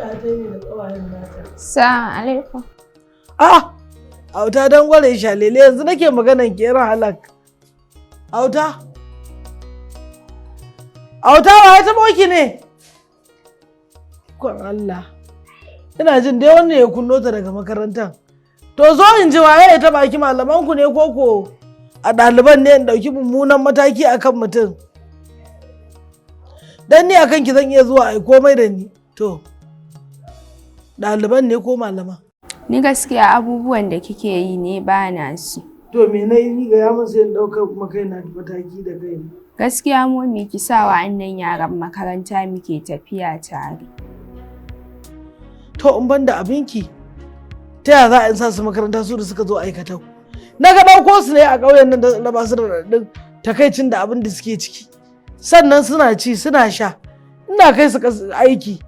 Ta yi ne da ƙawayen nata. Assalamu alaikum. A'a, auta don gwale shalele yanzu nake maganan kera halak. Auta? Auta wa ya taɓo ki ne? Kwan Allah. Ina jin dai wannan ya kunno ta daga makarantar. To zo in ji waye ya taɓa ki, malaman ku ne ko ko a ɗaliban ne, in ɗauki mummunan mataki akan mutum. Dan ni akan ki zan iya zuwa ai komai da ni. To, ɗaliban ne ko malaman? Ni gaskiya abubuwan da kike yi ne ba na so. To me na yi? Ni ga ya mun sai in ɗauka kuma kaina mataki da kaina. Gaskiya momi, ki sa wa'annan yaran makaranta muke tafiya tare. To in ban da abinki, ta yaya za a in sa su makaranta, su da suka zo aikatau? Na ga ɗauko su ne a ƙauyen nan da raba su da raɗaɗin takaicin da abin da suke ciki. Sannan suna ci suna sha. Ina kai su aiki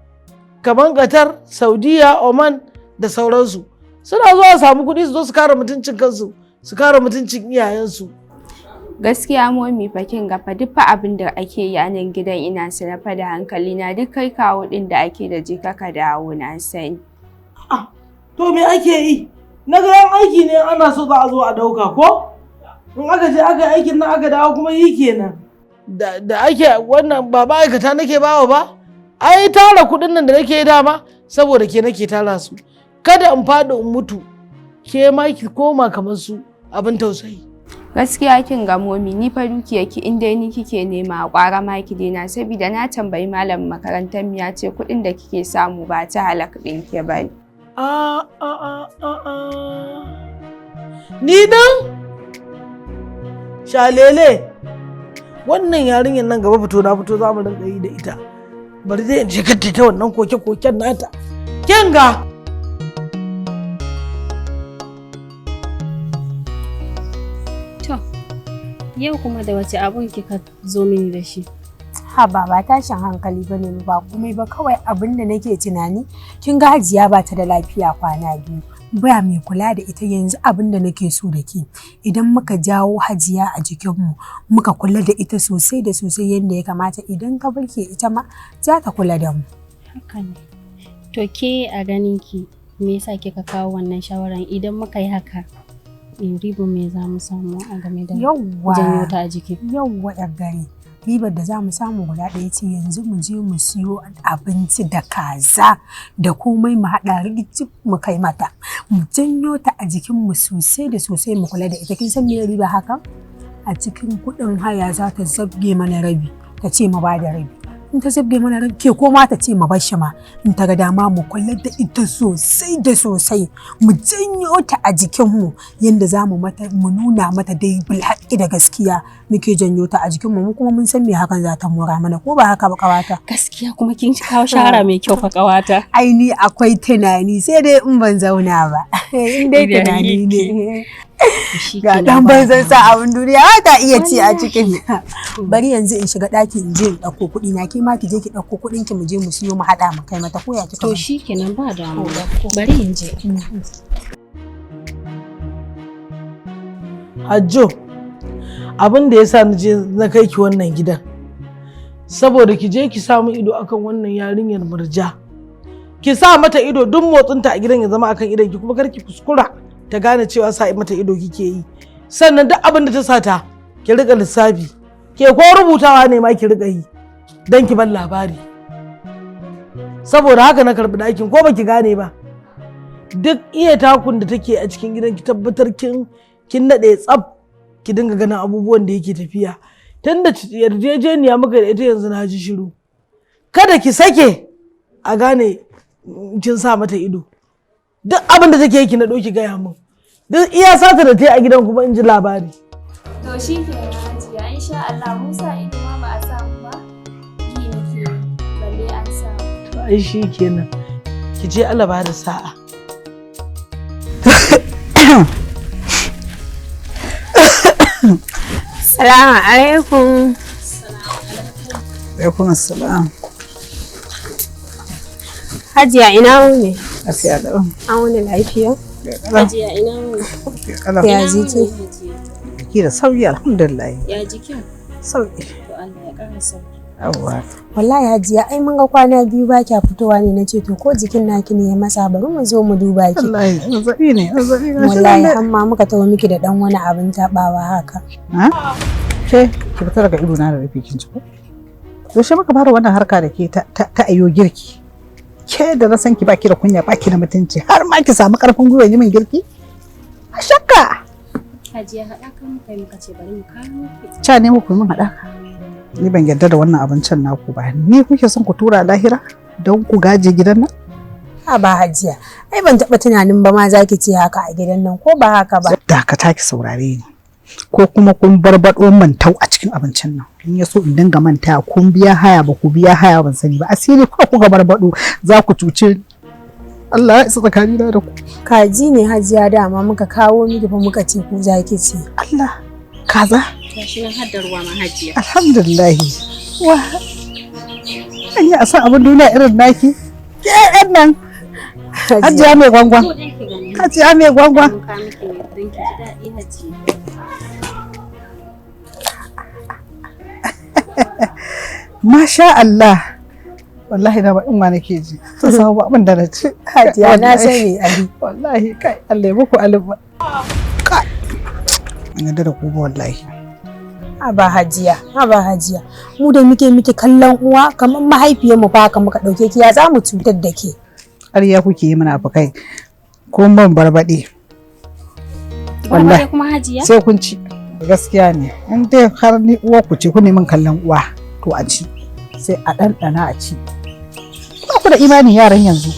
kamar Qatar, Saudiya, Oman da sauransu. Suna zuwa samu kuɗi su zo su kare mutuncin kansu, su kare mutuncin iyayensu. Gaskiya momi, fa kin ga fa duk fa abin da ake yi a nan gidan ina sane fa da hankali na, duk kai kawo din da ake da je ka dawo na sani. To me ake yi? Na ga yan aiki ne, ana so za a zo a ɗauka ko? In aka je aka yi aikin nan aka dawo kuma yi kenan. Da ake wannan ba ma'aikata nake bawa ba? Ai tara kuɗin nan da nake yi dama saboda ke nake tara su. Kada in faɗi in mutu, ke ma ki koma kamar su, abin tausayi. Gaskiya kin ga momi, ni fa dukiyar ki in dai ni kike nema, a kwara ma ki daina, saboda na tambayi malamin makarantar mu ya ce kuɗin da kike samu ba ta halak ɗin ki bane. A a a a a. Ni dan shalele, wannan yarinyar nan gaba fito na fito za mu rinka yi da ita. Bari dai in je kar ta wannan koke-koken nata. Kin ga? To, yau kuma da wace abun kika zo mini da shi? Ha, ba tashin hankali ba ne, ba komai ba, kawai abin da nake tunani, kin ga Hajiya ba ta da lafiya kwana biyu, ba mai kula da ita. Yanzu abin da nake so da ke, idan muka jawo Hajiya a jikinmu, muka kula da ita sosai da sosai yadda ya kamata, idan ka burke ita ma za ta kula da mu. Haka ne. To ke a ganin ki, me yasa kika kawo wannan shawaran? Idan muka yi haka, in riba me za mu samu a game da Yawwa. janyo ta a jiki? Yawwa, yar gari, ribar da za mu samu guda ɗaya ce. Yanzu mu je mu siyo abinci da kaza da komai, mu haɗa rigicip mu kai mata, mu janyo ta a jikinmu sosai da sosai, mu kula da ita. Kin san me riba haka? A cikin kuɗin haya za ta zabge mana rabi, ta ce mu ba da rabi. In ta zabge mana rabi, ke ko ma ta ce mu bar shi ma in ta ga dama. Mu kula da ita sosai da sosai, mu janyo ta a jikinmu yanda za mu mata, mu nuna mata dai bilhaƙi da gaskiya muke janyo ta a jikinmu. Mu kuma mun san me hakan za ta mora mana, ko ba haka ba, kawata? Gaskiya kuma kin kawo shawara mai kyau fa, kawata. Ai ni akwai tunani, sai dai in ban zauna ba. In dai tunani ne. Ga dan banzan sa abin duniya ba ta iya ci a cikin. Bari yanzu in shiga ɗaki in je in ɗauko kuɗi na, ke ma ki je ki ɗauko kuɗin ki, mu je mu siyo mu haɗa mu kai mata, ko ya kika To gani? shikenan, ba damuwa. Bari in je. Hajjo, abin da ya sa na je na kai ki wannan gidan, saboda ki je ki samu ido akan wannan yarinyar Murja. Ki sa mata ido, duk motsinta a gidan ya zama akan idon ki, kuma kar ki kuskura ta gane cewa sa mata ido kike yi. Sannan duk abin da ta sata ki riƙa lissafi. Ke ko rubutawa ne ma ki riƙa yi don ki ban labari. Saboda haka na karɓi ɗakin, ko baki gane ba. Duk iya takun da take a cikin gidan, ki tabbatar kin naɗe tsaf, ki dinga ganin abubuwan da yake tafiya. Tunda yarjejeniya muka da ita, yanzu na ji shiru, kada ki sake a gane kin sa mata ido. Duk abin da take yi ki naɗo ki gaya min. Duk iya sata da ta yi a gidan kuma in ji labari. To shi ke Hajiya, insha Allah Musa ido ma ba a samu ba. Yi nake balle an samu. To ai shi kenan, ki je, Allah ba da sa'a. Salamu alaikum. Alaikum assalam. Hajiya, ina wuni? Lafiya lau. An wuni lafiya? Hajiya, ina wuni? Kalau. Ya Ina jiki? wuni, Hajiya? Jiki da sauki, alhamdulillah. Ya jikin? Sauki. To Allah ya ƙara sauki. Yawwa. Wallahi Hajiya, ai mun ga kwana 2 ba kya fitowa ne, na ce to ko jikin naki ne ya masa, bari mu zo mu duba ki. Wallahi zazzabi ne, zazzabi ne. Wallahi amma muka tawo miki da dan wani abin tabawa haka. Ha? Ke, ki fita daga ido na da rufe kin ci ko? Yaushe muka fara wannan harka da ke ta ayo girki? Ke da na san ki baki da kunya, baki da mutunci, har ma ki samu karfin gwiwa yi min girki? A shakka. Hajiya, haɗaka muka yi, muka ce bari mu kawo miki. Ca ne muku min haɗaka. Ni ban yarda da wannan abincin naku ba. Ni kuke son ku tura lahira don ku gaje gidan nan? Ha ba Hajiya, ai ban taɓa tunanin ba ma zaki ce haka a gidan nan, ko ba haka ba. Dakata ki saurare ni. Ko kuma kun barbaɗo mantau a cikin abincin nan. In ya so in dinga manta kun biya haya ba ku biya haya ban sani ba. Asiri ko kuka barbaɗo za ku cuce ni. Allah ya isa tsakanina da ku. Kaji ne Hajiya, dama muka kawo miki fa, muka ce ku zaki ci. Allah, kaza. Gashi nan har da ruwa ma, Hajiya. Alhamdulillah. Wa. An yi a san abin duniya irin naki. Ke yan nan. Hajiya mai gwangwan. Ko dai ki gani. Hajiya mai gwangwan. Mun kawo miki ne don ki ji daɗi, Hajiya. Masha Allah. Wallahi na ba in ma nake ji. Sun samu ba abin da na ci. Hajiya na Wallahi. sani ai. Wallahi kai Allah ya muku alba. Kai. An yarda da ku ba wallahi. Haba Hajiya, haba Hajiya. Mu da muke miki kallon uwa kamar mahaifiyar mu fa haka muka dauke ki, ya za mu cutar da ke. Ƙarya kuke yi mana afukai. Ko ban barbaɗe. Barbaɗe kuma, Hajiya? Sai kun ci. Gaskiya ne. In dai har ni uwa ku ce ku ne min kallon uwa to a ci. Sai a ɗanɗana a ci. Ba ku da imanin yaran yanzu.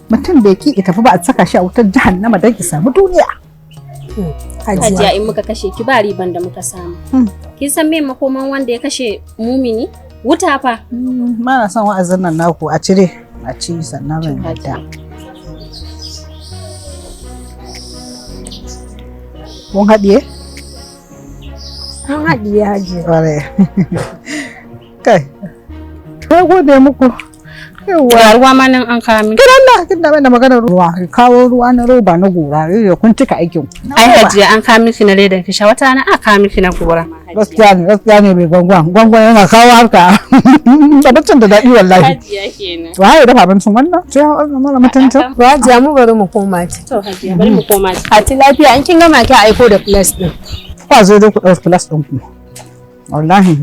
Mutum bai ki ita tafi ba a saka shi a wutar jahannama don ki samu duniya. Hajiya, in muka kashe ki ba riban da muka samu. Kin san me makoman wanda ya kashe mumini? Wuta fa. Ba na son wa'azin nan naku, a cire a ci sannan zan yadda. Kun haɗiye? An haɗiye, Hajiya. Ƙwarai. Kai. Na gode muku. Yawwa. Ga ruwa ma nan an kawo miki. Kiran da kin da da maganar ruwa. Ki kawo ruwa na roba na gora. Yau kun cika aikin. Ai Hajiya, an kawo miki na ledan ki sha, wata rana aka kawo miki na gora. Gaskiya ne, gaskiya ne mai gwangwan. Gwangwan yana kawo harka. Abincin da daɗi wallahi. Hajiya kenan. Waye ya dafa abincin wannan? Sai wannan mara mutuncin. To Hajiya, mu bari mu koma ci. To Hajiya, bari mu koma ci. A ci lafiya, in kin gama ki aiko da plus din. Kwa zo dai ku ɗauki plus ɗin ku. Wallahi.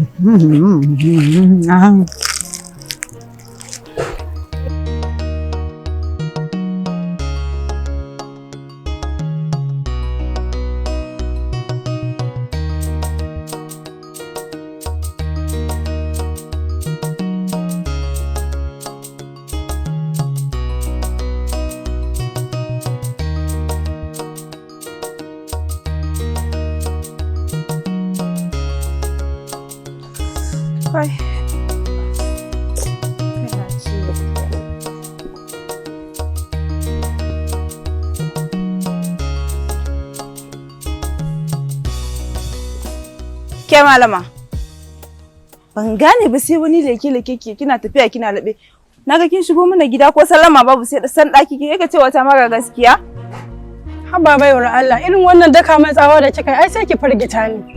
Kai. Kana ciwo. Ke malama, ban gane ba, sai wani leke leke ke kina tafiya kina laɓe. Naga kin shigo mana gida ko sallama babu, sai da san ɗaki ke ka ce wata mara gaskiya. Haba baiwar Allah, irin wannan daka mai tsawa da kika yi, ai sai ki firgita ni.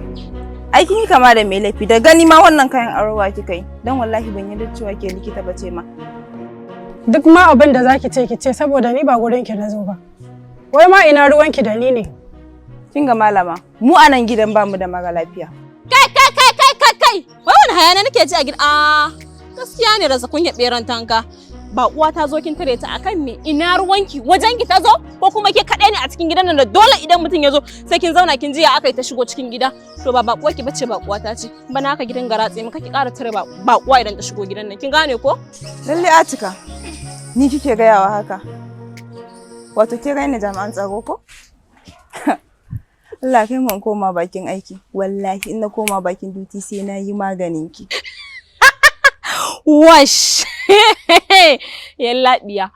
Ai kin yi kama da mai laifi da gani ma, wannan kayan arowa kika yi. Dan wallahi ban yarda cewa ke likita bace ma. Duk ma abin da zaki ce ki ce, saboda ni ba gurin ki na zo ba. Wai ma ina ruwanki da ni ne? Kin ga malama, mu a nan gidan bamu da mara lafiya. Kai kai kai kai kai kai! Wai wani hayana nake ji a gida? Ah, gaskiya ne rasa kunya beran tanka. Ba uwa ta zo kin tare ta akan me? Ina ruwanki? Wajen ki ta zo ko kuma ke kaɗai ne a cikin gidan nan da dole idan mutum ya zo sai kin zauna kin ji ya aka yi ta shigo cikin gida? To ba baƙuwa ki bace, baƙuwa ta ce. Bana haka gidan garatse mu kake ƙara tare baƙuwa idan ta shigo gidan nan. Kin gane ko? Lalle Atika, ni kike gayawa haka? Wato ke raina jami'an tsaro ko? Allah kai mun koma bakin aiki. Wallahi in na koma bakin duty sai na yi maganin ki. Wash! Yallaɓiya.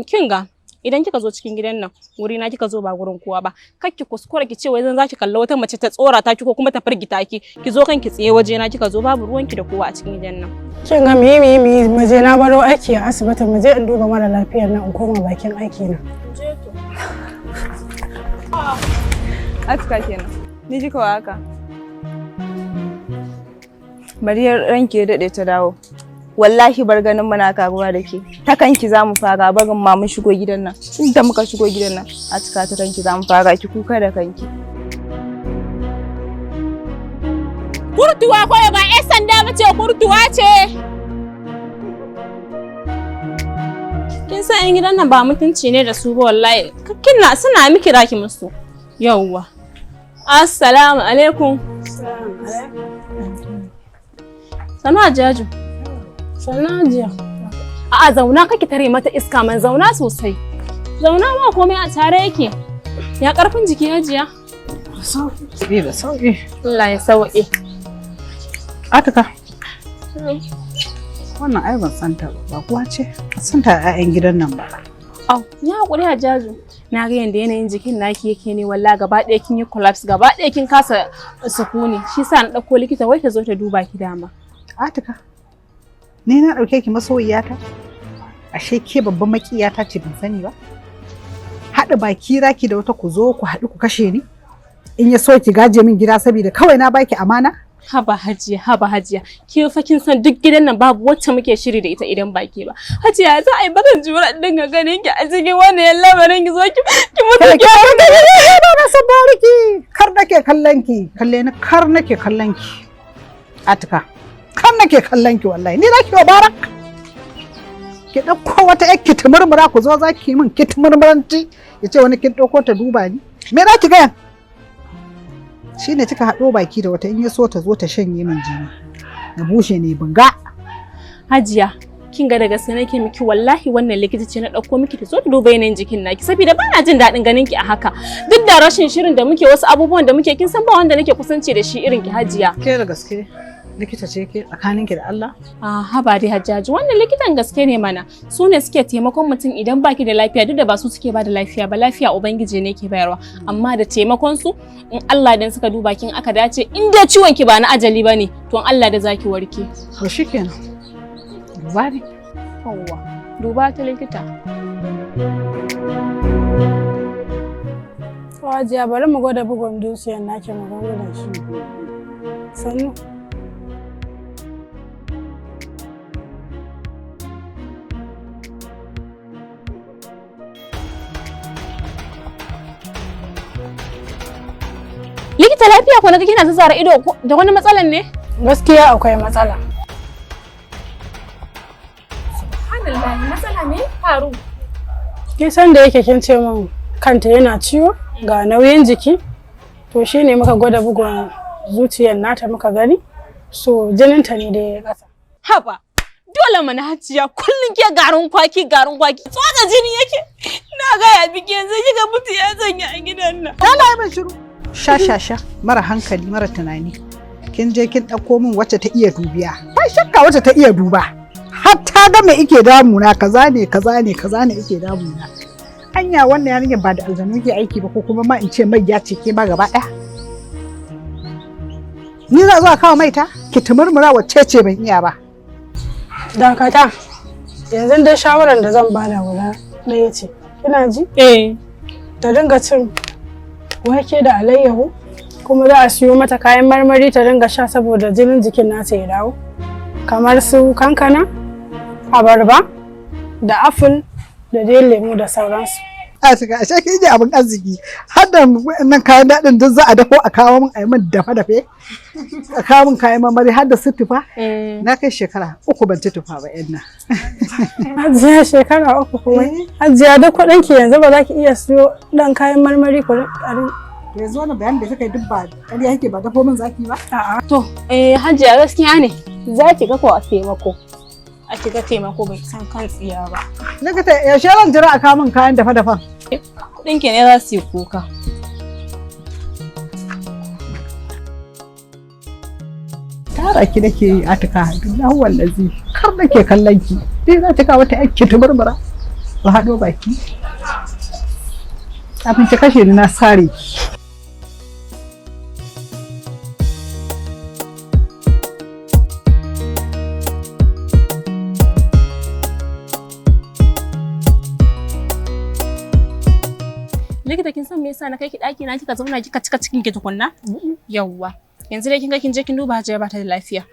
Kin ga idan kika zo cikin gidan nan, wuri na kika zo ba gurin kowa ba. Kar ki kuskura ki ce wai zan zaki kalla wata mace ta tsora ta ki ko kuma ta firgita ki. Ki zo kanki tsaye, waje na kika zo, babu ruwanki da kowa a cikin gidan nan. Kin ga, mu yi mu yi mu je, na baro aiki a asibiti, mu je in duba mara lafiyar nan in koma bakin aiki na. Atika kenan. Ni kika wa haka? Bari ranki ya daɗe ta dawo. Wallahi bar ganin muna karuwa da ke. Ta kanki za mu fara barin ma mun shigo gidan nan. Inda muka shigo gidan nan a cika ta kanki za mu fara ki kuka da kanki. Kurtuwa ko ba 'yan sanda ba ce kurtuwa ce. Kin san 'yan gidan nan ba mutunci ne da su ba wallahi. Kina suna miki raki musu. Yawwa. Assalamu alaikum. Sanu Hajjaju. Sanu Hajiya. A'a zauna kake tare mata iska man zauna sosai. Zauna ma komai a tare yake. Ya karfin jiki Hajiya? Sauki da sauki. Allah ya sauke. Atika. Wannan ai ban san ta ba, kuwa ce. Ban san ta a 'ya'yan gidan nan ba. Au, ya hakuri Hajjaju. Na ga yanda yanayin jikin naki yake ne walla gaba ɗaya kin yi collapse gaba ɗaya kin kasa sukuni. Shi sa na ɗauko likita wai ta zo ta duba ki dama. Atika. Ni na ɗauke ki masoyiyata? Ashe ke babban makiyata ce ban sani ba? Haɗa baki zaki da wata ku zo ku haɗu ku kashe ni? In ya so ki gaje min gida saboda kawai na baki amana? Haba Hajiya, haba Hajiya, ke fa kin san duk gidan nan babu wacce muke shiri da ita idan ba ke ba. Hajiya za a yi bakan jura in dinga ganin ki a cikin wannan lamarin ki zo ki mutu Kada ki ki ba na san bariki. Kar nake kallon ki, kalle ni kar nake kallon ki. Atika. Kar nake kallon ki wallahi. Ni zaki wa barak. Ki ɗauko wata ƴar ki tumurmura ku zo za ki yi min ki tumurmuranci. Ya ce wani kin ɗauko ta duba ni. Me za ki gaya? Shi ne kika haɗo baki da wata in ya so ta zo ta shanye min jini. Na bushe ne bunga. Hajiya, kin ga da gaske nake miki wallahi wannan likita ce na ɗauko miki ta zo ta duba yanayin jikin naki saboda ba na jin daɗin ganin ki a haka. Duk da rashin shirin da muke wasu abubuwan da muke kin san ba wanda nake kusanci da shi irin ki Hajiya. Ke da gaske likita ce ke tsakaninki da Allah? Ah, haba dai Hajjaji, wannan likitan gaske ne mana. Su ne suke taimakon mutum idan baki da lafiya duk da ba su suke ba da lafiya ba, lafiya Ubangiji ne ke bayarwa. Amma da taimakon su in Allah dan suka duba kin aka dace in dai ciwon ki ba na ajali bane, to in Allah da zaki warke. To shikenan. Duba ne. Yawwa, duba ta likita. To Hajiya bari mu gwada bugun zuciyar naki mu gwada shi. Sannu. Likita lafiya ko naga kina zazzara ido da wani matsalan ne? Gaskiya akwai matsala. Subhanallah, matsala me faru? Kin san da yake kin ce min kanta yana ciwo ga nauyin jiki to shine muka gwada bugun zuciyar nata muka gani so jininta ne da ya kasa. Haba, dole mana Hajiya kullum ke garin kwaki garin kwaki tsotsa jini yake. Na ga ya biki yanzu kika mutu ya sanya a gidan nan. Dala yi min shiru. Sha sha sha mara hankali mara tunani. Kin je kin ɗauko min wacce ta iya dubiya. Ba shakka wacce ta iya duba. Har ta ga me ike damuna kaza ne kaza ne kaza ne ike damuna. Anya wannan yarinyar ba da aljanu ke aiki ba ko kuma ma in ce mai ya ce ke ma gaba ɗaya. Ni za a zo a kawo maita ki tumurmura wacce ce ban iya ba. Dakata yanzu dai shawarar da zan bada guda ɗaya ce. Kina ji? Eh. Ta dinga cin wake da alayyahu kuma za a siyo mata kayan marmari ta dinga sha saboda jinin jikin nata ya dawo. Kamar su kankana, abarba, da apple, da dai lemu da sauransu. A shiga ashe kin ji abin arziki. Har da nan kayan daɗin duk za a dafo a kawo min a yi min dafe-dafe. A kawo min kayan marmari har da su tufa. Na kai shekara 3 ban ci tufa ba yan nan. Hajiya shekara 3 kuma. Hajiya duk kuɗin ki yanzu ba za ki iya siyo ɗan kayan marmari ku Yanzu wannan bayanin da kika yi duk ba ƙarya yake ba dafo min zaki ba? A'a. To, eh Hajiya gaskiya ne. Za ki ga ko a taimako. A ki ga taimako bai san kan tsiya ba. Likita yaushe zan jira a kawo min kayan dafe-dafen? Kuɗin ki ne za su yi kuka. Tara ki nake yi Atika, billahi wallazi kar nake kallon ki. Dai za ta kawo ta ƴar ki murmura. Ba haɗo baki. Kafin ki kashe ni na sare ki. Likita kin san me yasa na kai ki ɗaki na kika zauna kika cika cikin ki tukunna? Yawwa. Yanzu dai kin ga kin je kin duba Hajiya ba ta da lafiya.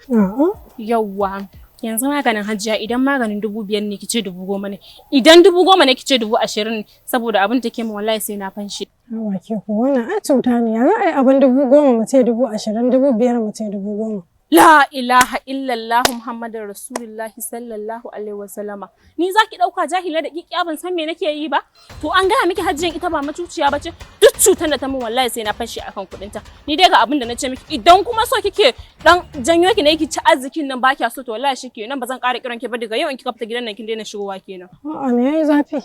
Yawwa. Yanzu maganin Hajiya idan maganin 5,000 ne kice 10,000 ne. Idan 10,000 ne kice 20,000 ne saboda abin take min wallahi sai na fanshi. Hawa ke ko wannan ai cuta ne ya za a yi abin 10,000 mu ce 20,000, 5,000 mu ce 10,000. La ilaha illallah Muhammadar Rasulullahi sallallahu alaihi wasallama. Ni za ki ɗauka jahila da ƙiƙiya ban san me nake yi ba? To an gaya miki Hajiyan ita ba macuciya ba ce? Duk cutar da ta min wallahi sai na fashe akan kuɗinta. Ni dai ga abin da na ce miki idan kuma so kike dan janyo ki ne ki ci arzikin nan ba kya so to wallahi shikenan ba zan ƙara kiran ki ba daga yau in kika fita gidan nan kin daina shigowa kenan. A'a me yayi zafi?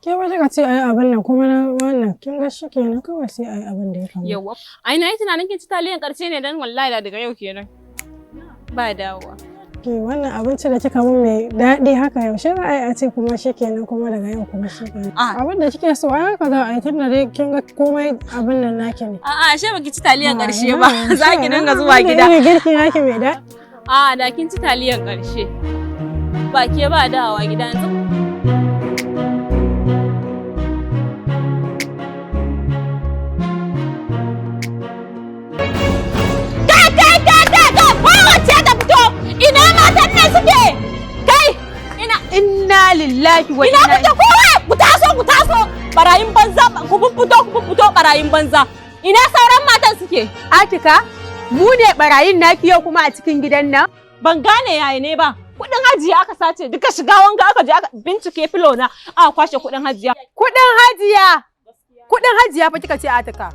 Ke ba kika ce ayi abin nan kuma na wannan kin ga shikenan kawai sai ayi abin da ya kamata. Yawwa. Ai na yi tunanin kin ci taliyan ƙarshe ne dan wallahi da daga yau kenan. Ba dawowa. Ke wannan abinci da kika mun mai daɗi haka yaushe za a yi a ce kuma shikenan kuma daga yau kuma shikenan. Abin da kike so ai haka za a yi tunda dai kin ga komai abin nan naki ne. A'a ashe baki ci taliyan ƙarshe ba za ki dinga zuwa gida. Irin girki naki mai daɗi. A'a da kin ci taliyan ƙarshe. Ba ke ba dawowa gida yanzu. Kai kai kai kai kai kowace ta fito ina matan nan suke kai ina inna lillahi wa ina kuke kowa ku taso ku taso barayin banza ku fito ku fito barayin banza ina sauran matan suke. Atika mu ne barayin naki yau kuma a cikin gidan nan. Ban gane yaya ne ba. Kudin Hajiya aka sace duka shiga wanga aka je aka bincike filo na aka kwashe kudin Hajiya. Kudin Hajiya. Kudin Hajiya fa kika ce Atika.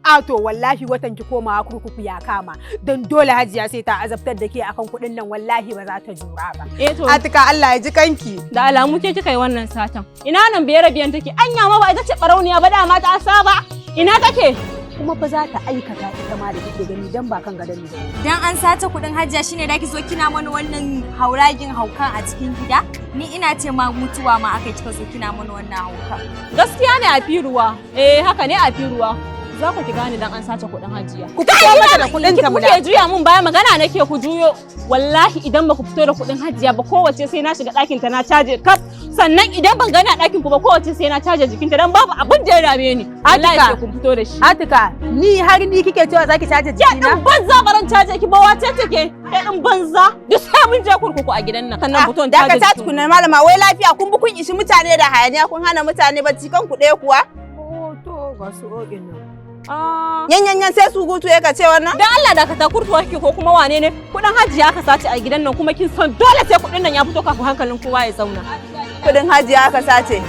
A to wallahi watan ki komawa kurkuku ya kama don dole Hajiya sai ta azabtar da ke akan kuɗin nan wallahi ba za ta jura ba. Eh to Atika Allah ya ji kanki. Da alamu ke kika yi wannan satan. Ina nan biyar biyan take anya ma ba ita ce barauniya ba dama ta saba. Ina take? Kuma fa za ta aikata ita ma da kike gani dan ba kan gadon ne. Dan an sace kuɗin Hajiya shine da ki zo kina mana wannan hauragin haukan a cikin gida? Ni ina ce ma mutuwa ma aka kika zo kina mana wannan haukan. Gaskiya ne a firuwa. Eh haka ne a firuwa. Za ku ki gane dan an sace kuɗin Hajiya. Ku fito mata da kuɗin ta muna. Kuke juya mun baya magana nake ku juyo. Wallahi idan ba ku fito da kuɗin Hajiya ba kowace sai na shiga ɗakin ta na caje kaf. Sannan idan ban gani a ɗakin ku ba kowace sai na caje jikinta dan babu abin da ya dame ni. Wallahi sai kun fito da shi. Atika ni har ni kike cewa zaki caje jikina? Ke ɗin banza baran caje ki ba wace take? Ke ɗin banza duk sai mun je kurkuku a gidan nan. Sannan fito in caje. Dakata tukunna malama wai lafiya kun bi kun ishi mutane da hayaniya kun hana mutane bacci kanku ɗaya kuwa? Oh to ga su ogin nan. Yan yan yan sai su gutu ya kace wannan? Dan Allah dakata kurtuwa kike ko kuma wane ne? Kudin Hajiya aka sace a gidan nan kuma kin san dole sai kudin nan ya fito kafin hankalin kowa ya zauna. Kudin Hajiya aka sace.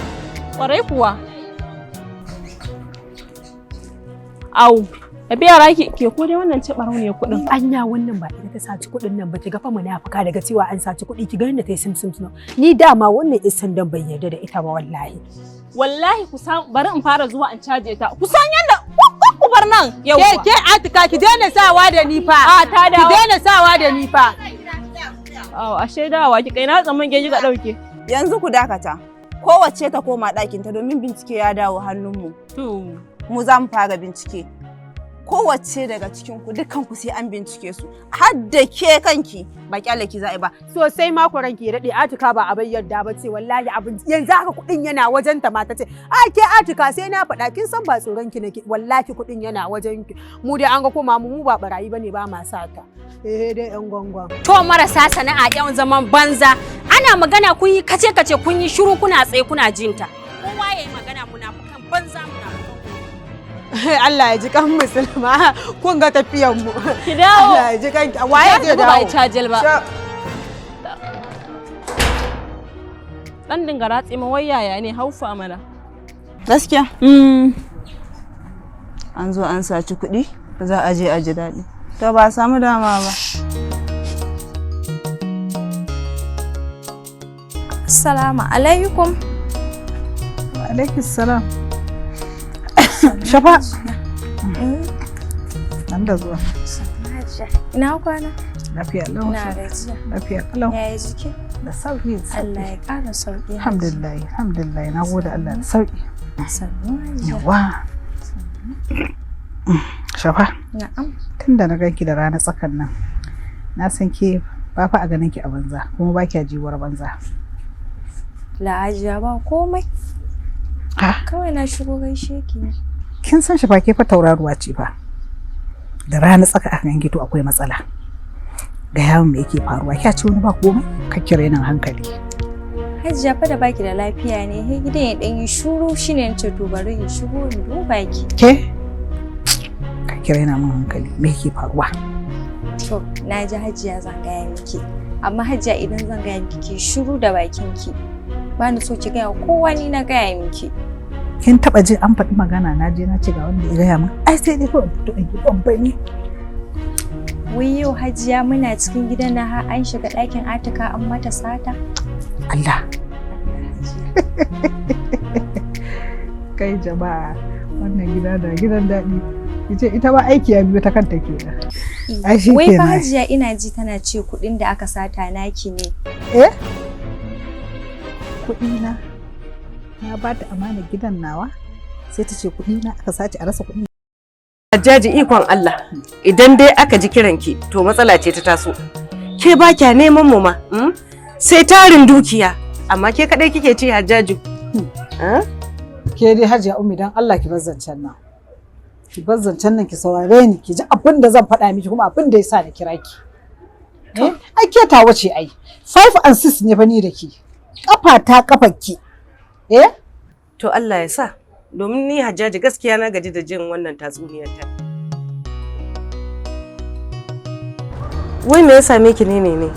Kwarai kuwa. Au, abi yara ki ke ko dai wannan ce barau ne kudin. Anya wannan ba ita ta saci kudin nan ba ki ga fa munafuka daga cewa an saci kudi ki ga yadda ta yi sim sim. Ni dama wannan isan dan ban yarda da ita ba wallahi. Wallahi ku san bari in fara zuwa in caje ta. Ku san yanda ku bar nan yau. Ke ke Atika ki daina sawa da ni fa. A ta dawo. Ki daina sawa da ni fa. Aw ashe dawa ki kai na tsamman ke kika dauke. Yanzu ku dakata. Kowace ta koma ɗakin ta domin bincike ya dawo hannunmu. To mu za mu fara bincike. Kowace daga cikin ku dukkan ku sai an bincike su. Har da ke kanki ba kyale ki za'i ba. Sosai ma ku ranki ya dade Atika ba abin yarda ba ce wallahi abin yanzu haka kuɗin yana wajen ta ma ta ce a ke Atika sai na faɗa kin san ba tsoron ki nake wallahi kuɗin yana wajen ki mu dai an ga koma mu ba barayi bane ba ma sata. Eh dai yan gwangwan. To marasa sana'a yan zaman banza ana magana kun yi kace kace kun yi shiru kuna tsaye kuna jinta. Kowa yayi magana munafukan banza munafukan. Allah ya ji kan musulma kun ga tafiyan mu. Ki dawo. Allah ya ji kan waye zai dawo. Ba cajel ba. Dan dinga ratse ma wai yaya ne haufa mana. Gaskiya? An zo an saci kuɗi za a je a ji daɗi. To ba a samu dama ba. Assalamu alaikum. Wa alaikum salam. Shafa. Nan da zuwa. Ina kwana? Lafiya lau. Ina gajiya. Lafiya kalau. Yaya jiki? Da sauki. Allah ya ƙara sauki. Alhamdulillah, alhamdulillah. Na gode Allah da sauki. Sannu Hajiya. Yawa. Shafa. Na'am. Tun da na ganki da rana tsakan nan, na san ke ba fa a ganin ki a banza, kuma ba kya jiwar banza. La Hajiya ba komai. Kawai na shigo gaishe ki ne. Kin san Shafa ke fa tauraruwa ce fa. Da rana tsaka aka ganki, to akwai matsala. Ga yawon me yake faruwa? Kya ce wani ba komai? Ka kire nan hankali. Hajiya, fa da baki da lafiya ne, he gidan ya dan yi shuru, shine nace to bari in shigo in duba ki. Ke? Ka kire na min hankali. Me yake faruwa? To, na ji Hajiya, zan gaya miki. Amma Hajiya, idan zan gaya miki, ki shiru da bakin ki. Ba ni so ki gaya kowa ni na gaya miki. Kin taba jin an faɗi magana na je na ce ga wanda ya gaya min? Ai sai dai kawai in fito in yi bambami. Wai yau Hajiya, muna cikin gidan na har an shiga ɗakin Atika an mata sata. Allah. Kai jama'a, wannan gida da gidan daɗi. Ita ita ba aiki ya biyo ta kanta kenan. Ai shi Wai fa kenan. Hajiya, ina ji tana ce kuɗin da aka sata naki ne. Eh? Kuɗi na. Na ba ta amana gidan nawa. Sai ta ce kuɗi na aka sace, a rasa kuɗi. Hajjaji, ikon Allah, idan dai aka ji kiranki to matsala ce ta taso. Ke ba kya neman mu ma, Sai tarin dukiya, amma ke kadai kike ci, Hajjaju. Ke dai Hajiya Ummi, dan Allah ki bar zancen nan. Ki bar zancen nan, ki saurare ni, ki ji abin da zan faɗa miki kuma abin da yasa na kira ki. Eh? Ai ke tawa ce ai. 5 and 6 ne fa ni da ki. Kafa ta kafar ki. Eh? To Allah ya sa, domin ni Hajjaji gaskiya na gaji da jin wannan tatsuniyar ta. Wai me ya same ki ne ne ne?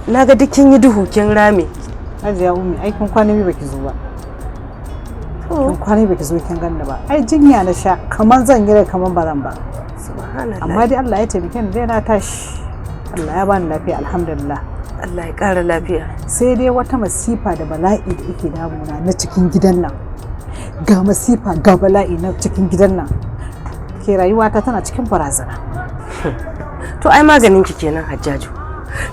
Na ga duk kin yi duhu, kin rame. Hajiya Ummi, ai kin kwana biyu baki zo ba. Kin kwana biyu baki zo kin ganni ba. Ai jinya na sha, kaman zan yi rai kaman ba zan ba. Subhanallah. Amma dai Allah ya taimake ni dai na tashi. Allah ya bani lafiya, alhamdulillah. Allah ya ƙara lafiya. Sai dai wata masifa da bala'i da yake damuna na cikin gidan nan. Ga masifa ga bala'i na cikin gidan nan. Ke, rayuwata tana cikin barazana. To ai maganin ki kenan, Hajjaju.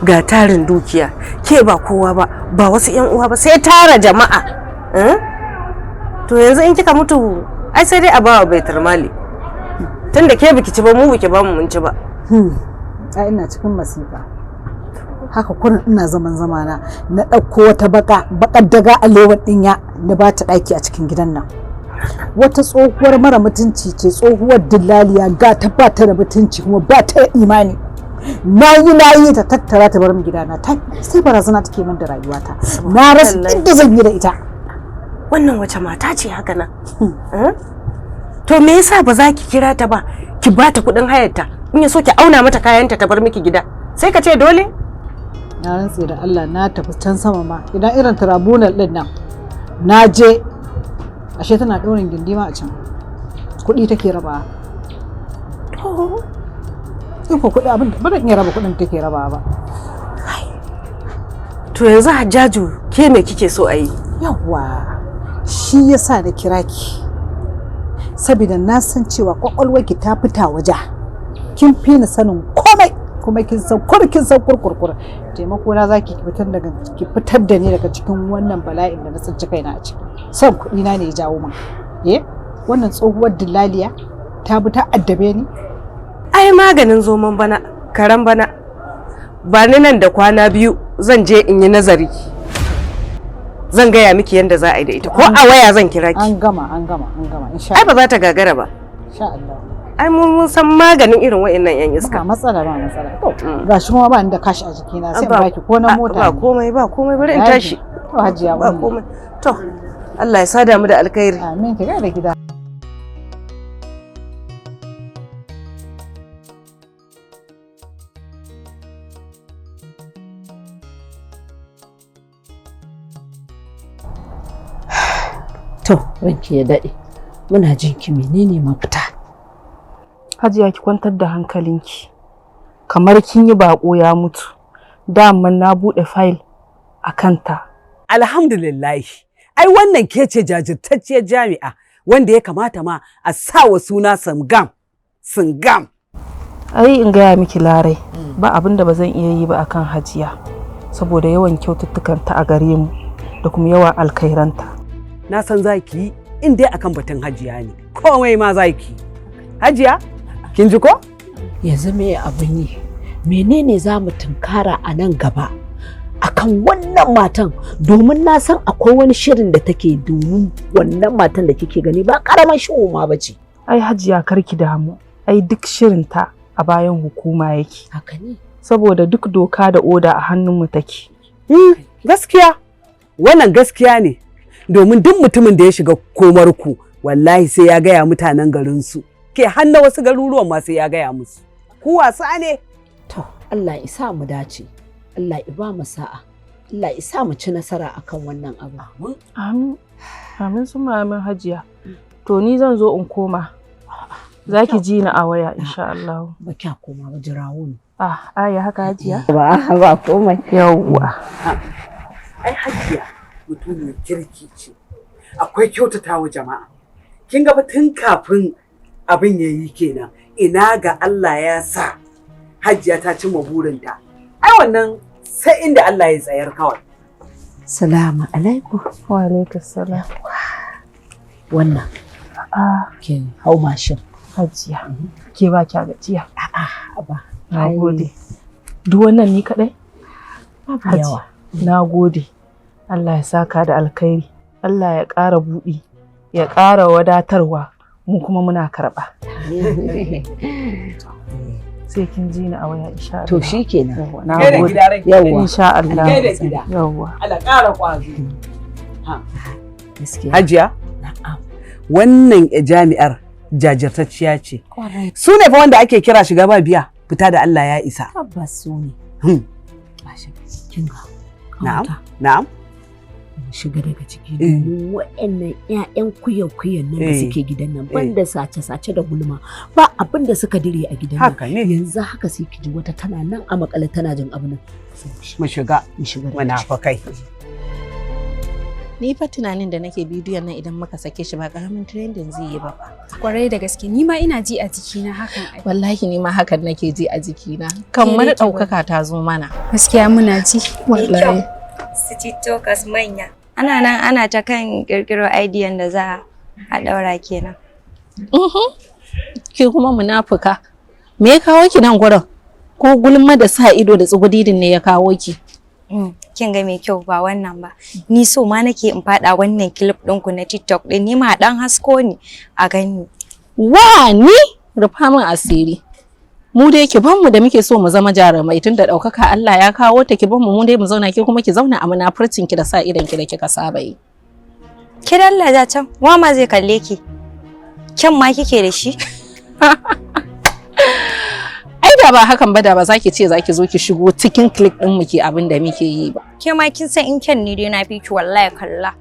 Ga tarin dukiya, ke ba kowa ba, ba wasu ƴan uwa ba, sai tara jama'a. Eh? To yanzu in kika mutu ai sai dai a bawa baitul mali. Tunda ke biki ci ba, mu biki ba mu mun ci ba. Ai ina cikin masifa. Haka kurin ina zaman zamana na ɗauko wata baka bakar daga alewar ɗinya na ba ta ɗaki a cikin gidan nan. Wata tsohuwar mara mutunci ce, tsohuwar dillaliya, ga ta ba ta da mutunci kuma ba ta da imani. Na yi na yi ta tattara ta bar min gidana, ta sai barazana take min da rayuwata. Na rasa inda zan yi da ita. Wannan wace mata ce haka nan? Eh? To me yasa ba za ki kira ta ba, ki ba ta kuɗin hayarta, in ya so ki auna mata kayanta ta bar miki gida. Sai ka ce dole? Na rantse da Allah na tafi can sama ma, idan irin tribunal din nan na je, ashe tana ɗaurin gindi ma a can, kuɗi take raba. Iko kuɗi abin da ba zan iya raba kuɗin take raba ba. To yanzu Hajjaju, ke me kike so a yi? Yawwa, shi yasa na kira ki, saboda na san cewa kwakwalwarki ta fita waje, kin fi ni sanin komai, kuma kin san kur kin san kurkurkur. Taimako na zaki ki fitar daga ki fitar da ni daga cikin wannan bala'in da na tsinci kaina a ciki. Son kuɗi na ne ya jawo min. Eh, wannan tsohuwar dillaliya ta bi ta addabe ni. Ai maganin zoman bana, karan bana. Ba ni nan da kwana 2 zan je in yi nazari. Zan gaya miki yadda za a yi da ita, ko a waya zan kira ki. An gama, an gama, an gama, insha Ai ba za ta gagara ba. Insha Allah. Ai mun san maganin irin wa'annan yan iska. Ba matsala, ba matsala. To gashi kuma ba ni da kashi a jikina, sai in baki ko na mota. Ba komai, ba komai, bari in tashi. To Hajiya. Ba komai. To Allah ya sada mu da alkhairi. Amin, ki da gida. To, ranki ya daɗe. Muna jin ki, menene mafita? Hajiya, ki kwantar da hankalinki. Kamar kin yi baƙo ya mutu. Daman na buɗe fayil a kanta. Alhamdulillah. Ai wannan ke ce jajirtacciyar jami'a wanda ya kamata ma a sa wa suna Sangam. Sangam. Ai in gaya miki Larai, ba abin da ba zan iya yi ba akan Hajiya. Saboda yawan kyaututtukanta a gare mu da kuma yawan alkairanta. Na san za ki yi in dai akan batun Hajiya ne. Komai ma za ki yi. Hajiya, kin ji ko? Yanzu me abin yi? Menene za mu tunkara a nan gaba akan wannan matan, domin na san akwai wani shirin da take, domin wannan matan da kike gani ba karamar shi'uma ba ce. Ai Hajiya, karki damu. Ai duk shirinta a bayan hukuma yake. Haka ne. Saboda duk doka da oda a hannunmu take. Gaskiya wannan gaskiya ne, domin duk mutumin da ya shiga komarku wallahi sai ya gaya mutanen garinsu, ke har na wasu garuruwan ma sai ya gaya musu. Ku wasa ne. To Allah ya sa mu dace, Allah ya ba mu sa'a, Allah ya sa mu ci nasara akan wannan abu. Amin. Amin summa amin, Hajiya. To ni zan zo in koma. Za ki ji ni a waya insha Allah. Ba kya koma ba, jirawo ne. Ah, aya haka, Hajiya? Ba ba komai. Yawwa. Ai Hajiya mutumiyar kirki ce. Akwai kyautatawa jama'a. Kin ga tun kafin abin ya yi kenan. Ina ga Allah ya sa Hajiya ta cimma burinta. Ai wannan sai inda Allah ya tsayar kawai. Salamu alaikum. Wa alaikum salam. Wannan. Ke hau mashin. Hajiya. Ke ba kya gajiya? A'a ba. Na gode. Duk wannan ni kaɗai? Babu yawa. Na gode. Allah ya saka da alkhairi. Allah ya ƙara buɗi, ya ƙara wadatarwa, mu kuma muna karɓa. Sai kin ji ni a waya insha Allah. To shikenan. Na gode. Yawwa. Insha Allah. Kai da gida. Yawwa. Allah ƙara ƙwazo. Gaskiya. Hajiya? Wannan jami'ar jajirtacciya ce. Su ne fa wanda ake kira shiga ba biya, fita da Allah ya isa. Tabbas su ne. Kin ga. Na'am. Na'am. Mu shiga daga ciki domin wa'annan 'ya'yan kuyan-kuyan nan da suke gidan nan, banda sace-sace da gulma ba abin da suka dire a gidan nan. Haka ne. Yanzu haka sai ki ji wata tana nan a makale tana jin abin nan. Mu shiga. Mu shiga. Munafukai. Ni fa tunanin da nake, bidiyon nan idan muka sake shi ba karamin trending zai yi ba fa. Kwarai da gaske, ni ma ina ji a jikina hakan ai. Wallahi ni ma hakan nake ji a jikina. Kamar ɗaukaka ta zo mana. Gaskiya muna ji. Wallahi. Su TikTokers manya. Ana nan ana ta kan kirkiro idean da za a ɗaura kenan. Ke kuma munafuka. Me ya kawo ki nan gurin? Ko gulma da sa ido da tsugudidin ne ya kawo ki? Kin ga mai kyau, ba wannan ba. Ni so ma nake in fada wannan clip ɗinku na TikTok ɗin, ni ma dan hasko ni a gani. Wa ni? Rufa min asiri. Mu dai ki ban mu da muke so mu zama jarumai, tun da ɗaukaka Allah ya kawo ta, ki ban mu mu dai mu zauna, ke kuma ki zauna a munafurcin ki da sa idon ki da kika saba yi. Ki dalla ja can, wa ma zai kalle ki? Kyan ma kike da shi? Ai da ba hakan ba, da ba za ki ce za ki zo ki shigo cikin clique ɗin mu ke abin da muke yi ba. Ke ma kin san in kyan ne dai na fi ki, wallahi kalla.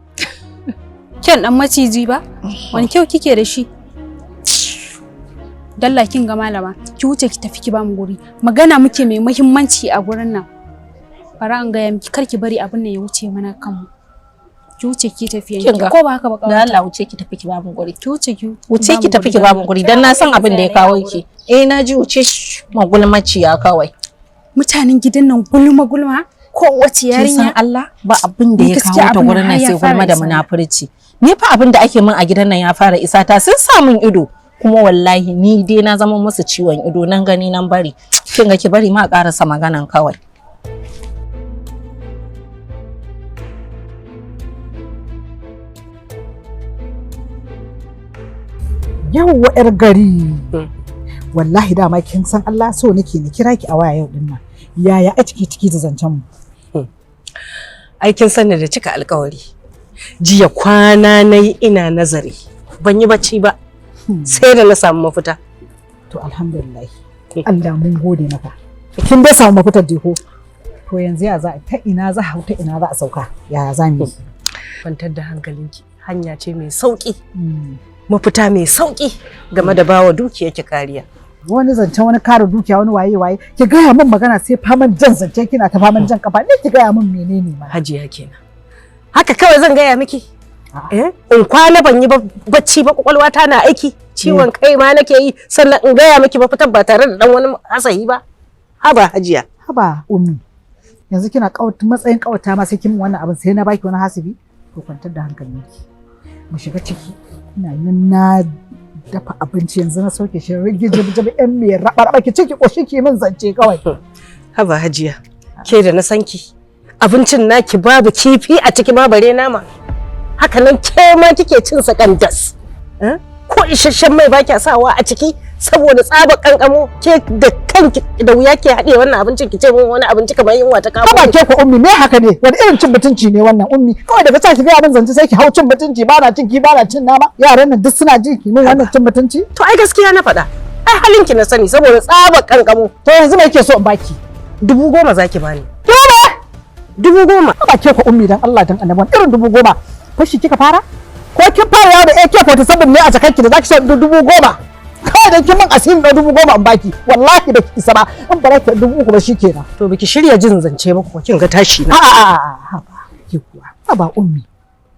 Kyan dan maciji ba? Wani kyau kike da shi? Dalla kin ga malama, ki wuce ki tafi ki ba mu guri. Magana muke mai muhimmanci a gurin nan. Bara an gaya miki, kar ki bari abin nan ya wuce mana kanmu. Ki wuce ki tafi yanki, ko ba haka ba? Da Allah wuce ki tafi ki ba mu guri. Ki wuce ki wuce ki tafi ki ba mu guri, dan na san abin da ya kawo ki. Eh na ji, wuce magulmaciya kawai. Mutanen gidan nan gulma gulma ko wace Kin san yarinya. Allah ba abin da Ni ya gaskiya kawo ta abin gurin nan har ya sai fara gulma da isa. munafurci. Ni fa abin da ake min a gidan nan ya fara isa ta, sun sa min ido. Kuma wallahi ni dai na zama musu ciwon ido, nan gani nan bari. Kin ga ki bari ma karasa maganan kawai. Yawwa 'yar gari. Wallahi dama kin san Allah so nake ni kira ki a waya yau din nan. Yaya a ciki ciki da zancen mu? Ai kin sani da cika alkawari. Jiya kwana nayi ina nazari. Ban yi bacci ba. Sai da na samu mafita. To alhamdulillah. Allah mun gode maka. Kin dai samu mafitar dai ko? To yanzu ya za ta ina za a ta ina za a sauka? Ya za mu yi? Kwantar da hankalinki. Hanya ce mai sauki. Mafita mai sauki game da bawa dukiyarki kariya. Wani zancen wani kare dukiya, wani waye waye, ki gaya min magana sai faman jan zance, kina ta faman jan kafa ne, ki gaya min menene ma. Hajiya kenan. Haka kawai zan gaya miki. Eh? In kwana ban yi bacci ba, kwakwalwa ta na aiki, ciwon kai ma nake yi, sannan in gaya miki mafitar ba tare da dan wani hasahi ba. Haba Hajiya. Haba Ummi. Yanzu kina matsayin kawata ma sai kin min wannan abin, sai na baki wani hasibi? To kwantar da hankalinki. Mu shiga ciki. Ina nan na dafa abinci, yanzu na sauke shi rigijib yan mai raba raba, ki ciki koshi ki min zance kawai. Haba Hajiya. Ke da na san ki. Abincin naki babu kifi a ciki ma bare nama. Haka nan ke ma kike cin sa kandas. Eh? Ko isasshen mai ba kya sawa a ciki, Saboda tsaba kankamo ke da kanki da wuya ke haɗe wannan abincin ki ce mun wani abinci kamar yunwa ta kamo. Haba ke ku ummi, me haka ne? Wani irin cin mutunci ne wannan ummi? Kawai daga sa ki ga abin zance sai ki hau cin mutunci, ba na cin ki, ba na cin nama. Yaran nan duk suna ji ki mun wannan cin mutunci. To ai gaskiya na faɗa. Ai halin ki na sani saboda tsaba kankamo. To yanzu me yake so in baki? 10,000 zaki bani. Dole? 10,000. Haba ke ku ummi, dan Allah dan annabi, irin 10,000. Fashi kika fara? Ko kin fara yawo da AK47 ne a jakarki da zaki so 10,000? Kawai dan kin min asirin da 10,000 in baki, wallahi da ki isa ba, in ba ki 3,000 ba shikenan. To biki shirya jin zance ba ko kin ga tashi na. A haba ki kuwa, haba ummi,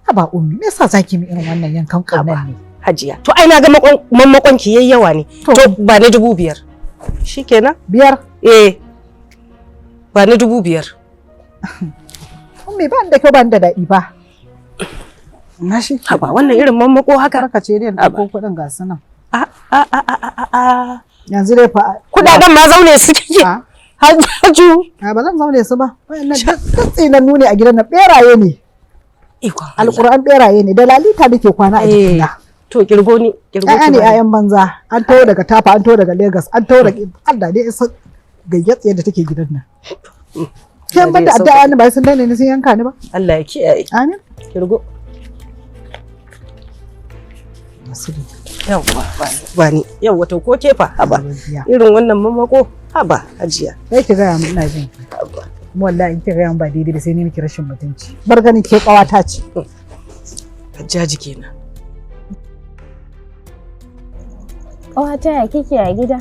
haba ummi, me yasa zaki mi irin wannan yankan kaunan ne? Hajiya, to ai na ga mammakon ki yayi yawa ne. To ba ni 5,000. Shikenan? Biyar? Eh. Ba ni 5,000. Ummi, ba ni da kyau, ba ni da daɗi ba. Na shi. Haba wannan irin mammako haka. Karka ce dai ko kuɗin ga su nan. A a a a a. Yanzu dai fa kudaden ma zaune su kike. Hajju. A ba zan zaune su ba. Wayannan duk tsinannu ne a gidan nan, beraye ne. Ikon Alƙur'an beraye ne, da lalita nake kwana a jikina. To kirgo ni, kirgo. Ƴaƴa ne ƴaƴan banza. An taho daga Tafa, an taho daga Lagos, an taho daga Allah ne isa gayyatsa da take gidan nan. Kin banda addu'a ni ba sun daina ni sun yanka ni ba. Allah ya kiyaye. Amin. Kirgo. Yawwa ba ni, yawwa to ko kefa haba irin wannan mamako haba hajiya. Sai ki gaya min, ina jin. Kuma wallahi in ki gaya min ba daidai ba sai ni miki rashin mutunci. Bar ganin ke kawata ce. Hajjaji kenan. Ƙawata, ya kike a gida?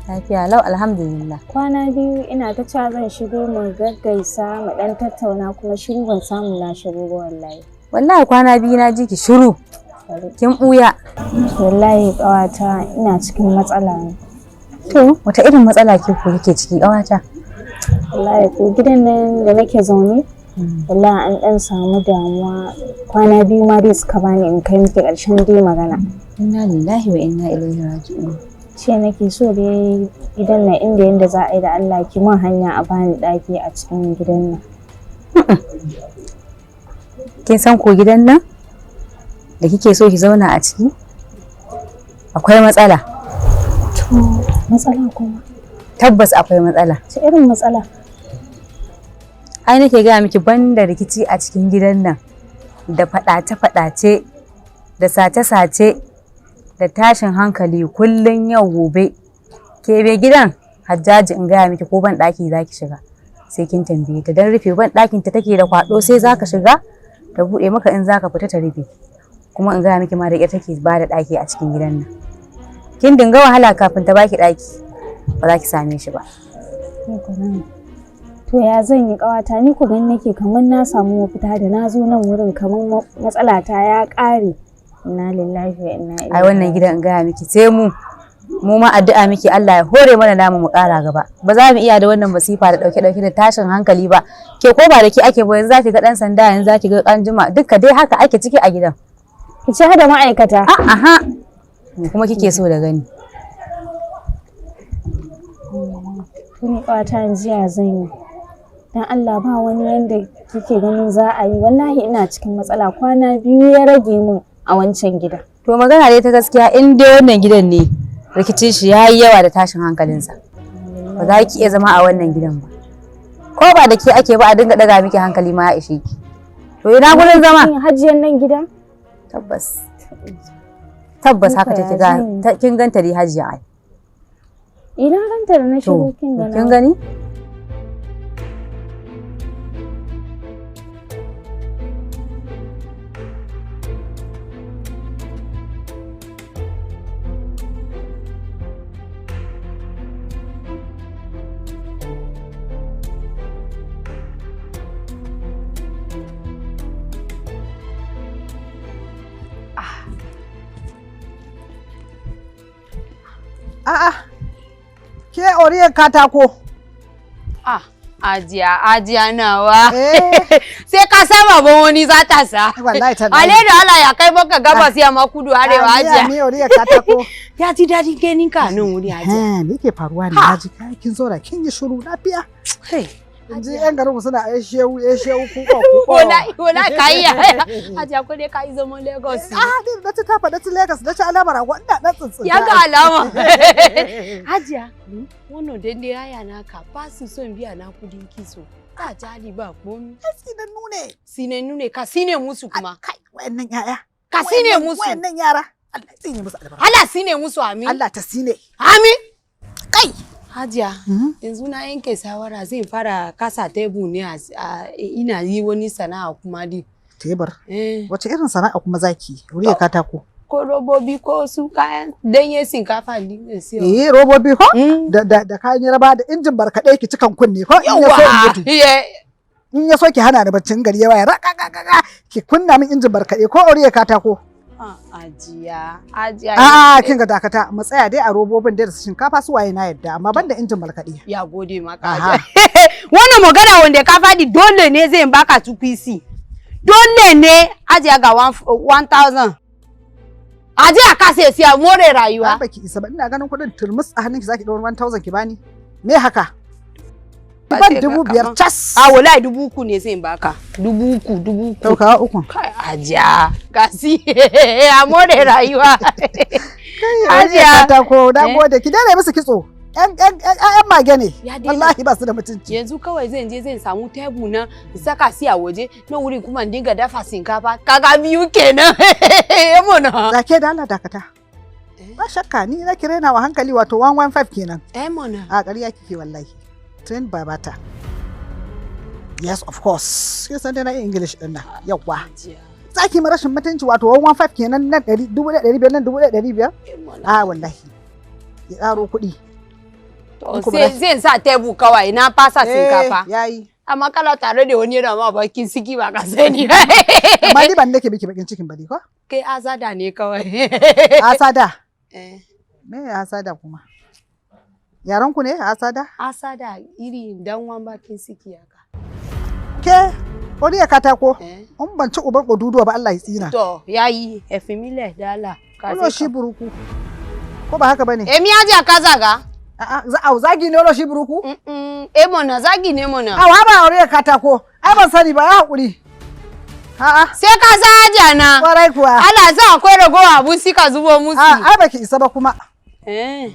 Lafiya lau, alhamdulillah. Kwana biyu ina ta cewa zan shigo mu gaggaisa mu dan tattauna, kuma shiru ban samu na shigo ba wallahi. Wallahi kwana biyu na ji ki shiru. Kin ɓuya. Wallahi ƙawata ina cikin matsala ne. To wata irin matsala ke ko kike ciki ƙawata? Wallahi ko gidan nan da nake zaune, wallahi an dan samu damuwa, kwana biyu ma dai suka bani in kai miki ƙarshen dai magana. Inna lillahi wa inna ilaihi raji'un. Ce nake so dai gidan nan inda yanda za a yi da Allah ki mun hanya a bani ɗaki a cikin gidan nan. Kin san ko gidan nan da kike so ki zauna a ciki akwai matsala. To matsala kuma? Tabbas akwai matsala. Ce irin matsala? Ai nake gaya miki, banda rikici a cikin gidan nan da faɗace-faɗace da sace-sace da tashin hankali kullun yau gobe. Ke be gidan Hajjaji, in gaya miki, ko ban ɗaki zaki shiga sai kin tambaye ta, don rufe ban ɗakin ta take da kwaɗo, sai zaka shiga ta buɗe maka, in zaka fita ta rufe. Kuma in gaya miki ma, da ita take ba da ɗaki a cikin gidan nan. Kin dinga wahala kafin ta baki ɗaki, ba za ki same shi ba. To ya zan yi ƙawata? Ni ku gani nake kamar na samu mafita da na zo nan wurin, kamar matsala ta ya ƙare. Inna lillahi wa inna ilaihi. Ai wannan gidan, in gaya miki, sai mu mu ma addu'a miki Allah ya hore mana namu mu ƙara gaba. Ba za mu iya da wannan masifa da ɗauke ɗauke da tashin hankali ba. Ke ko ba da ke ake ba, yanzu za ki ga ɗan sanda, yanzu za ki ga ƙanjuma, duka dai haka ake ciki a gidan. Ki ci hada ma'aikata. Aha. Kuma kike so da gani. Tuni ƙawata, yanzu ya zan yi? Dan Allah ba wani yanda kike ganin za a yi? Wallahi ina cikin matsala, kwana biyu ya rage min a wancan gida. To magana dai ta gaskiya, in dai wannan gidan ne, rikicin shi yayi yawa da tashin hankalinsa. Ba za ki iya zama a wannan gidan ba. Ko ba da ke ake ba, a dinga daga miki hankali ma ya ishe ki. To ina gurin zama? Hajiyan nan gidan? Tabbas. Tabbas haka take, ga kin ganta dai hajiya ai. Ina ganta da na shigo, kin gani. Kin gani? A'a, ke oriyar katako. Ah, ajiya, ajiya nawa. Sai ka saba ban wani za ta sa. Wallahi tallahi. Ale da Allah ya kai maka gabas, yamma, kudu, arewa, ajiya. Ni oriyar katako. Ya ji dadin ganin ka nan wuri, ajiya. Eh, me yake faruwa ne? Na ji kin zo da kin yi shiru, lafiya? Hey, In ji yan garin ku suna ai shehu ai shehu ku ko ku. Wallahi wallahi kai ya. Hajiya ko dai kai zaman Lagos. Ah, ni na ci tafa na ci Lagos na ci alamar agwa ina dan tsintsinta. Ya ga alama. Hajiya, wannan dai yaya naka ba su son biya na kudin kitso. Ba jali ba komi. Sinannu ne. Sinannu ne ka sine musu kuma. Kai wayannan yaya. Ka sine musu. Wayannan yara. Allah ya tsine musu albarka. Allah sine musu amin. Allah ta sine. Amin. Kai. Hajiya, yanzu na yanke shawara zai fara kasa tebur ne a ina yi wani sana'a kuma di. Tebur? Wace irin sana'a kuma zaki? Wuri ya katako. Ko robobi ko su kayan danye shinkafa din siyo. Eh, robobi ko? Da kayan yaraba da injin barkaɗe ki cikan kunne ko in ya so in mutu. In ya so ki hana ni baccin gari ya waya raka ki kunna min injin barkaɗe ko aure ya katako. Ajiya, ajiya. A'a, kin ga dakata, mu tsaya dai a robobin da su shinkafa su waye na yadda, amma banda injin markaɗe. Ya gode maka. Wannan magana wanda ka faɗi dole ne zai baka 2pc. Dole ne ajiya ga 1000. Ajiya ka sai siya more rayuwa. Ai baki isa ba, ina ganin kuɗin turmus a hannunki zaki ɗaura 1000 ki bani. Me haka? Ban 5000 cas. A wallahi 3000 ne zai baka. 3000 3000. Daukawa uku. Kai ajiya. Gasi a more rayuwa. Ajiya. Katako na gode ki daina musu kitso. Ƴan mage ne. Wallahi ba su da mutunci. Yanzu kawai zan je zan samu tebu na in saka si a waje na wuri kuma in dinga dafa shinkafa kaga biyu kenan. Mona. Zake da Allah dakata. Ba shakka ni na kire na wa hankali wato 115 kenan. Eh mona. A ƙarya kike wallahi. Train babata. Yes, of course. Kin san dai na iya English din nan. Yawwa. Zaki ma rashin mutunci wato 115 kenan nan 1500 nan 1500. Ah wallahi. Ya ƙaro kuɗi. To sai sa tebu kawai na fasa shinkafa. Yayi. Amma kala tare da wani yana ma bakin ciki ba ka sani. Amma ni ban nake miki bakin cikin ba ne ko? Kai azada ne kawai. Asada. Eh. Me asada kuma? Yaran ku ne asada? Asada iri danwan bakin ciki haka. Ke wani ya katako. In ban ci uban oduduwa ba Allah ya tsina. To yayi efimile dala. Ulo shi buruku. Ko ba haka bane? Emi aji akazaga. A'a, zagi ne shi buruku? Eh mona zagi ne mona. Awa ba aure katako. Ai ban sani ba ya hakuri. A'a. Sai ka sa aja na. Kwarai kuwa. Allah sa akwai ragowa abun sika zubo musu. A ai baki isa ba kuma. Eh.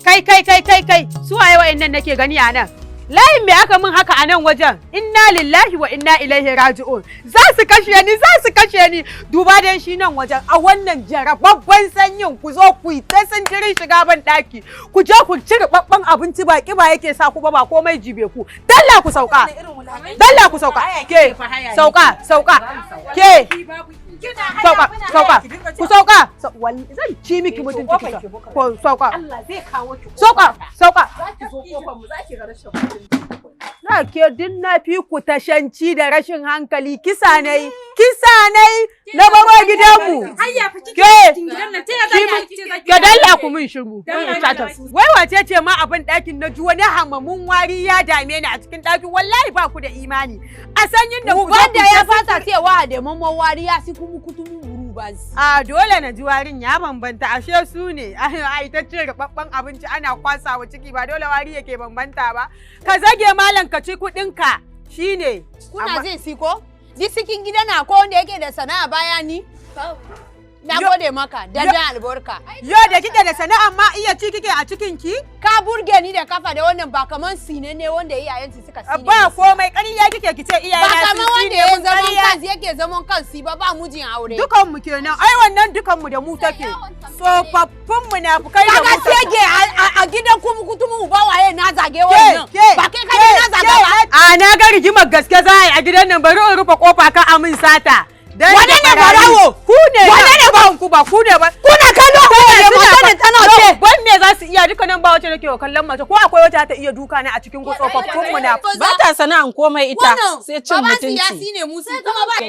Kai kai kai kai kai su waye wa'annan nake gani a nan? Layin me aka min haka a nan wajen? Inna lillahi wa inna ilaihi raji'un. Za su kashe ni, za su kashe ni. Duba dai shi nan wajen a wannan jarababban sanyin ku zo ku yi ta sintirin shiga ban daki. Ku je ku ci rubabban abinci ba kiba yake sa ku ba ba komai jibe ku. Dalla ku sauka. Dalla ku sauka. Ke sauka sauka. Ke sauka sauka. Ku sauka. Zan ci miki mutunci ki sauka. Sauka. Sauka sauka. Na ke din na fi ku tashanci da rashin hankali kisa nayi kisa nayi na baro gidanmu. Ke ke dalla ku min shiru. Wai wace ce ma abin ɗakin na ji wani hamamun wari ya dame ni a cikin ɗakin wallahi ba ku da imani. A sanyin da ku Uban da ya fasa cewa da mamman wari ya si kuma kutumu buru ba si. A dole na ji warin ya bambanta ashe su ne ai ta cin rubabban abinci ana kwasawa ciki ba dole wari yake bambanta ba. Ka zage malam ka ci kuɗinka shine. Kuna zai si ko? Di cikin gida na ko wanda yake da sana'a baya ni? Na gode maka, dan albarka. Yo da kike da sana'a ma iya ci kike a cikin ki? Ka burge ni da kafa da wannan ba kaman sine ne wanda iyayensu suka sine. Ba komai ƙarya kike kice iyaye Ba kaman wanda ya zaman kansu yake zaman kansu ba ba mujin aure. Dukan mu kenan. Ai wannan dukan mu da mu take. Tsofaffin munafukai da mu. Kaga shege a gidan kuma kutumu uba waye na zage wannan. Ba kai kai na zaga ba. A na ga rigimar gaske za a yi a gidan nan bari in rufe kofa ka amin sata. Wane ne barawo? Ku ne. Wane ne ba ku ba ku ne ba. Kuna kallo ko ne mata tana ce. Ban me za su iya duka nan ba wacce nake wa kallon mace ko akwai wacce ta iya duka na a cikin ku tsofaffin mu na. Ba ta sana'an komai ita sai cin mutunci.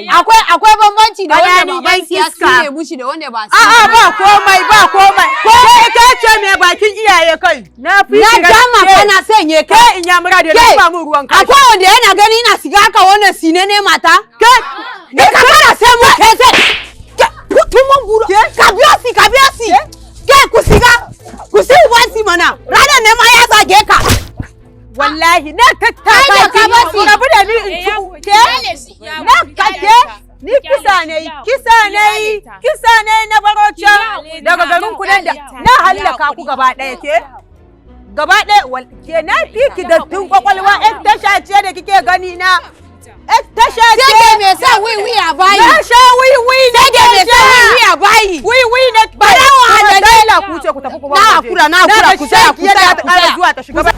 Akwai akwai bambanci da wanda baban ya sine mushi da wanda ba. A'a ba komai ba komai. Ko ita ce me bakin iyaye kai. Na fi Na dama kana sanye kai. Kai in ya mura da ba mu ruwan kai. Akwai wanda yana gani ina shiga haka wannan sine ne mata. Kai. Ni ka fara sai mu kai sai. Tumun buru. Ka biyo si, ka biyo si. Ke ku siga. Ku si ubansi mana. Ranar ne ma ya zage ka. Wallahi na tattaka ka ki rabu da ni in ci ke na ka ke ni kisa ne, kisa ne, kisa ne. Na baro can daga garin ku nan da na hallaka ku gaba ɗaya, ke gaba ɗaya ke na fi ki dattin kwakwalwa. Ɗan tasha ce da kike gani na, ɗan tasha ce. Sai me sa wiwi a bayi. Na sha wiwi na. Sai me sa wiwi a bayi. Wiwi na. Barawo halale halale. Ku ce ku tafi ku ba Na hakura, na hakura, ku tsaya, ku tsaya, ta ƙara zuwa ta shiga.